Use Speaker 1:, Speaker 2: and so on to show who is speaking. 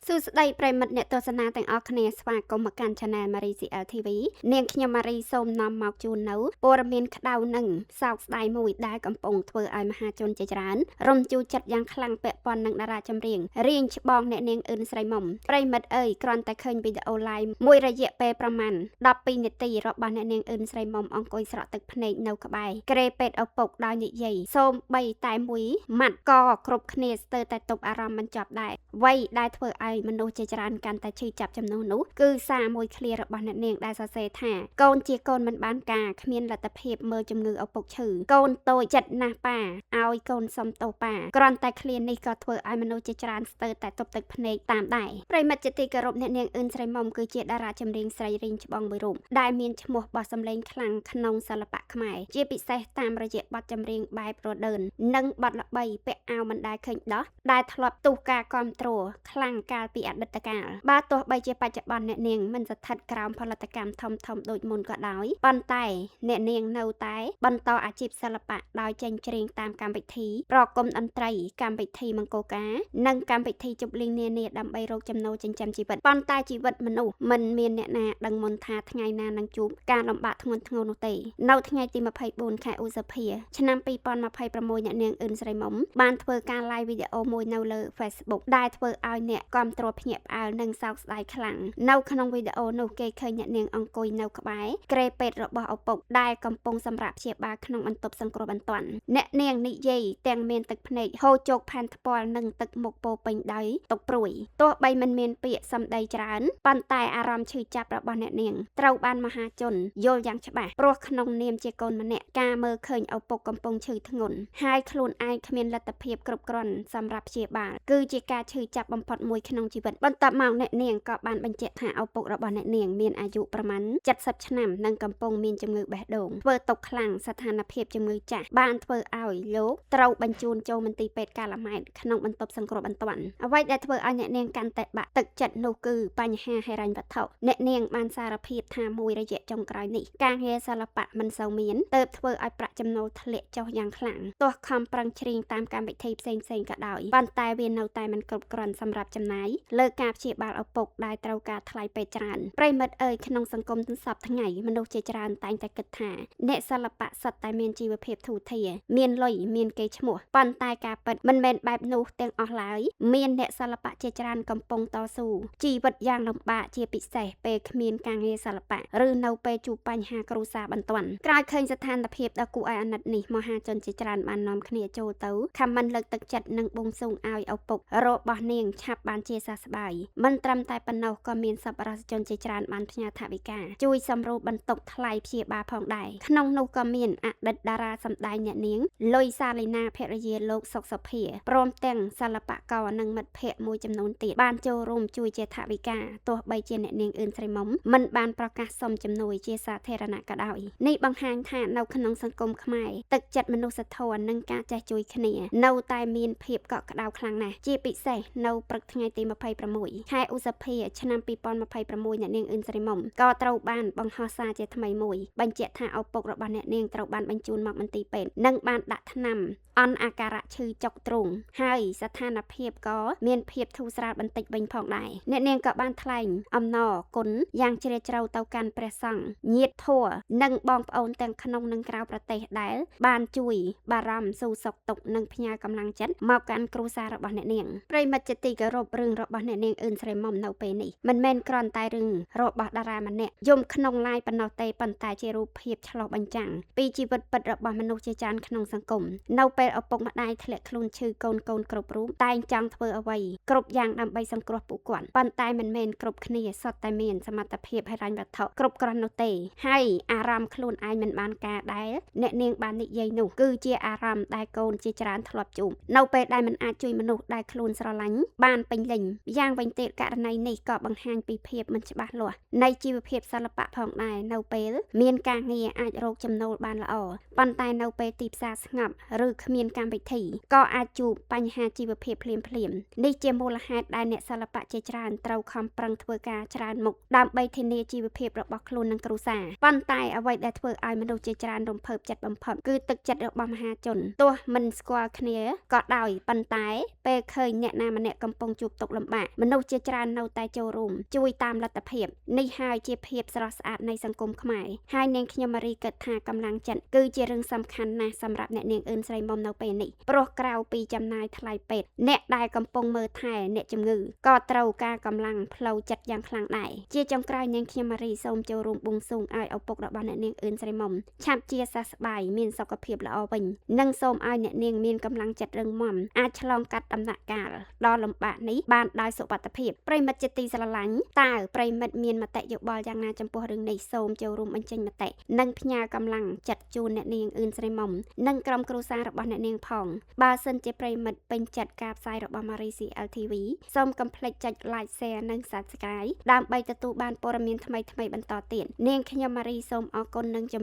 Speaker 1: សួស្តីប្រិយមិត្តអ្នកទស្សនាទាំងអស់គ្នាស្វាគមន៍មកកាន់ Channel Marie CL TV នាងខ្ញុំម៉ារីសូមនាំមកជូននៅព័ត៌មានក្តៅនិងសោកស្ដាយមួយដែលកំពុងធ្វើឲ្យមហាជនជាច្រើនរំជួលចិត្តយ៉ាងខ្លាំងពាក់ព័ន្ធនឹងតារាចម្រៀងរៀងច្បងអ្នកនាងអឿនស្រីមុំប្រិយមិត្តអើយគ្រាន់តែឃើញវីដេអូ live មួយរយៈពេលប្រមាណ12នាទីរបស់អ្នកនាងអឿនស្រីមុំអង្គុយស្រក់ទឹកភ្នែកនៅក្បែរគ្រែពេទ្យឪពុកដោយនិយាយសូមបីតែមួយម៉ាត់ក៏គ្រប់គ្នាស្ទើរតែទប់អារម្មណ៍មិនចប់ដែរវ័យដែលធ្វើឲ្យមនុស្សជាច្រើនកាន់តែឈឺចាប់ចំនួននោះគឺសារមួយឃ្លារបស់អ្នកនាងដែលសរសេរថាកូនជាកូនមិនបានការគ្មានលទ្ធភាពមើលជំងឺឪពុកឈឺកូនតូចចិត្តណាស់ប៉ាឲ្យកូនសុំទោសប៉ាគ្រាន់តែឃ្លានេះក៏ធ្វើឲ្យមនុស្សជាច្រើនស្ទើរតែទប់ទឹកភ្នែកតាមដែរប្រិយមិត្តជាទីគោរពអ្នកនាងអឿនស្រីមុំគឺជាតារាចម្រៀងស្រីរៀងច្បងមួយរូបដែលមានឈ្មោះបោះសម្លេងខ្លាំងក្នុងសិល្បៈខ្មែរជាពិសេសតាមរយៈបទចម្រៀងបែបរដើននិងបទល្បីពាក់អាវមិនដែលឃើញដោះដែលធ្លាប់ទុះការគ្រប់គ្រងខ្លាំងកាលពីអតីតកាលបើទោះបីជាបច្ចុប្បន្នអ្នកនាងមិនស្ថិតក្រោមផលិតកម្មធំៗដូចមុនក៏ដោយប៉ុន្តែអ្នកនាងនៅតែបន្តអាជីពសិល្បៈដោយចេញច្រៀងតាមកម្មវិធីប្រគំតន្ត្រីកម្មវិធីមង្គលការនិងកម្មវិធីជប់លៀងនានាដើម្បីរកចំណូលចិញ្ចឹមជីវិតប៉ុន្តែជីវិតមនុស្សមិនមានអ្នកណាដឹងមុនថាថ្ងៃណានឹងជួបការលំបាកធ្ងន់ធ្ងរនោះទេនៅថ្ងៃទី24ខែឧសភាឆ្នាំ2026អ្នកនាងអឿនស្រីមុំបានធ្វើការ live វីដេអូមួយនៅលើ Facebook ដែលធ្វើឲ្យអ្នកគាំទ្រភ្ញាក់ផ្អើលនិងសោកស្ដាយខ្លាំងនៅក្នុងវីដេអូនោះគេឃើញអ្នកនាងអង្គុយនៅក្បែរគ្រែពេទ្យរបស់ឪពុកដែលកំពុងសម្រាកព្យាបាលក្នុងបន្ទប់សង្គ្រោះបន្ទាន់អ្នកនាងនិយាយទាំងមានទឹកភ្នែកហូរជោកផែនថ្ពាល់និងទឹកមុខពោពេញដោយទុក្ខព្រួយទោះបីមិនមានពាក្យសម្ដីច្រើនប៉ុន្តែអារម្មណ៍ឈឺចាប់របស់អ្នកនាងត្រូវបានមហាជនយល់យ៉ាងច្បាស់ព្រោះក្នុងនាមជាកូនម្នាក់ការមើលឃើញឪពុកកំពុងឈឺធ្ងន់ហើយខ្លួនឯងគ្មានលទ្ធភាពគ្រប់គ្រាន់សម្រាប់ព្យាបាលគឺជាការឈឺចាប់បំផុតមួយក្នុងជីវិតបន្ទាប់មកអ្នកនាងក៏បានបញ្ជាក់ថាឪពុករបស់អ្នកនាងមានអាយុប្រមាណ70ឆ្នាំនិងកំពុងមានជំងឺបេះដូងធ្វើទុក្ខខ្លាំងស្ថានភាពជំងឺចាស់បានធ្វើឲ្យលោកត្រូវបញ្ជូនចូលមន្ទីរពេទ្យកាឡាម៉ែតក្នុងបន្ទប់សង្គ្រោះបន្ទាន់អ្វីដែលធ្វើឲ្យអ្នកនាងកាន់តែបាក់ទឹកចិត្តនោះគឺបញ្ហាហិរញ្ញវត្ថុអ្នកនាងបានសារភាពថាមួយរយៈចុងក្រោយនេះការងារសិល្បៈមិនសូវមានទើបធ្វើឲ្យប្រាក់ចំណូលធ្លាក់ចុះយ៉ាងខ្លាំងទោះខំប្រឹងច្រៀងតាមកម្មវិធីផ្សេងៗក៏ដោយប៉ុន្តែវានៅតែមិនគ្រប់គ្រាន់សម្រាប់ចំណាយលើការព្យាបាលឪពុកដែលត្រូវការថ្លៃពេទ្យច្រើនប្រិយមិត្តអើយក្នុងសង្គមសព្វថ្ងៃមនុស្សជាច្រើនតែងតែគិតថាអ្នកសិល្បៈសុទ្ធតែមានជីវភាពធូរធារមានលុយមានកេរ្តិ៍ឈ្មោះប៉ុន្តែការពិតមិនមែនបែបនោះទាំងអស់ឡើយមានអ្នកសិល្បៈជាច្រើនកំពុងតស៊ូជីវិតយ៉ាងលំបាកជាពិសេសពេលគ្មានការងារសិល្បៈឬនៅពេលជួបបញ្ហាគ្រួសារបន្ទាន់ក្រោយឃើញស្ថានភាពដ៏គួរឲ្យអាណិតនេះមហាជនជាច្រើនបាននាំគ្នាចូលទៅខមមិនលើកទឹកចិត្តនិងបួងសួងឲ្យឪពុករបស់នាងឆាប់បានជាសះស្បើយមិនត្រឹមតែប៉ុណ្ណោះក៏មានសប្បុរសជនជាច្រើនបានផ្ញើថវិកាជួយសម្រួលបន្ទុកថ្លៃព្យាបាលផងដែរក្នុងនោះក៏មានអតីតតារាសម្ដែងអ្នកនាងលុយសាលីណាភរិយាលោកសុកសុភាព្រមទាំងសិល្បករនិងមិត្តភ័ក្តិមួយចំនួនទៀតបានចូលរួមជួយជាថវិកាទោះបីជាអ្នកនាងអឿនស្រីមុំមិនបានប្រកាសសុំជំនួយជាសាធារណៈក៏ដោយនេះបង្ហាញថានៅក្នុងសង្គមខ្មែរទឹកចិត្តមនុស្សធម៌និងការចេះជួយគ្នានៅតែមានភាពកក់ក្ដៅខ្លាំងណាស់ជាពិសេសនៅព្រឹកថ្ងៃទី26ខែឧសភាឆ្នាំ2026អ្នកនាងអឿនស្រីមុំក៏ត្រូវបានបង្ហោះសារជាថ្មីមួយបញ្ជាក់ថាឪពុករបស់អ្នកនាងត្រូវបានបញ្ជូនមកមន្ទីរពេទ្យនិងបានដាក់ថ្នាំអន់អាការៈឈឺចុកទ្រូងហើយស្ថានភាពក៏មានភាពធូរស្រាលបន្តិចវិញផងដែរអ្នកនាងក៏បានថ្លែងអំណរគុណយ៉ាងជ្រាលជ្រៅទៅកាន់ព្រះសង្ឃញាតិធម៌និងបងប្អូនទាំងក្នុងនិងក្រៅប្រទេសដែលបានជួយបារម្ភស៊ូសុខទុក្ខនិងផ្ញើកម្លាំងចិត្តមកកាន់គ្រួសាររបស់អ្នកនាងប្រិយមិត្តជាទីគោរពរឿងរបស់អ្នកនាងអឿនស្រីមុំនៅពេលនេះមិនមែនគ្រាន់តែរឿងរបស់តារាម្នាក់យំក្នុងឡាយប៉ុណ្ណោះទេប៉ុន្តែជារូបភាពឆ្លុះបញ្ចាំងពីជីវិតពិតរបស់មនុស្សជាច្រើនក្នុងសង្គមនៅពេលឪពុកម្ដាយធ្លាក់ខ្លួនឈឺកូនគ្រប់រូបតែងចង់ធ្វើអ្វីគ្រប់យ៉ាងដើម្បីសង្គ្រោះពួកគាត់ប៉ុន្តែមិនមែនគ្រប់គ្នាសុទ្ធតែមានសមត្ថភាពហិរញ្ញវត្ថុគ្រប់គ្រាន់នោះទេហើយអារម្មណ៍ខ្លួនឯងមិនបានការដែលអ្នកនាងបាននិយាយនោះគឺជាអារម្មណ៍ដែលកូនជាច្រើនធ្លាប់ជួបនៅពេលដែលមិនអាចជួយមនុស្សដែលខ្លួនស្រឡាញ់បានពេញលេញយ៉ាងវិញទៀតករណីនេះក៏បង្ហាញពីភាពមិនច្បាស់លាស់នៃជីវភាពសិល្បៈផងដែរនៅពេលមានការងារអាចរកចំណូលបានល្អប៉ុន្តែនៅពេលទីផ្សារស្ងប់ឬគ្មានកម្មវិធីក៏អាចជួបបញ្ហាជីវភាពភ្លាមៗនេះជាមូលហេតុដែលអ្នកសិល្បៈជាច្រើនត្រូវខំប្រឹងធ្វើការច្រើនមុខដើម្បីធានាជីវភាពរបស់ខ្លួននិងគ្រួសារប៉ុន្តែអ្វីដែលធ្វើឲ្យមនុស្សជាច្រើនរំភើបចិត្តបំផុតគឺទឹកចិត្តរបស់មហាជនទោះមិនស្គាល់គ្នាក៏ដោយប៉ុន្តែពេលឃើញអ្នកណាម្នាក់កំពុងជួបទុក្ខលំ ក្ខលំបាកមនុស្សជាច្រើននៅតែចូលរួមជួយតាមលទ្ធភាពនេះហើយជាភាពស្រស់ស្អាតនៃសង្គមខ្មែរហើយនាងខ្ញុំម៉ារីគិតថាកម្លាំងចិត្តគឺជារឿងសំខាន់ណាស់សម្រាប់អ្នកនាងអឿនស្រីមុំនៅពេលនេះព្រោះក្រៅពីចំណាយថ្លៃពេទ្យអ្នកដែលកំពុងមើលថែអ្នកជំងឺក៏ត្រូវការកម្លាំងផ្លូវចិត្តយ៉ាងខ្លាំងដែរជាចុងក្រោយនាងខ្ញុំម៉ារីសូមចូលរួមបួងសួងឲ្យឪពុករបស់អ្នកនាងអឿនស្រីមុំឆាប់ជាសះស្បើយមានសុខភាពល្អវិញនិងសូមឲ្យអ្នកនាងមានកម្លាំងចិត្តរឹងមាំអាចឆ្លងកាត់ដំណាក់កាលដ៏លំបាកនេះបានដោយសុវត្ថិភាពប្រិយមិត្តជាទីស្រឡាញ់តើប្រិយមិត្តមានមតិយោបល់យ៉ាងណាចំពោះរឿងនេះសូមចូលរួមបញ្ចេញមតិនិងផ្ញើកម្លាំងចិត្តជូនអ្នកនាងអឿនស្រីមុំនិងក្រុមគ្រួសាររបស់អ្នកនាងផងបើសិនជាប្រិយមិត្តពេញចិត្តការផ្សាយរបស់ Marie CLTV សូមកុំភ្លេចចុច Like Share និង Subscribe ដើម្បីទទួលបានព័ត៌មានថ្មីៗបន្តទៀតនាងខ្ញុំ Marie សូមអរគុណនិងជម្រាប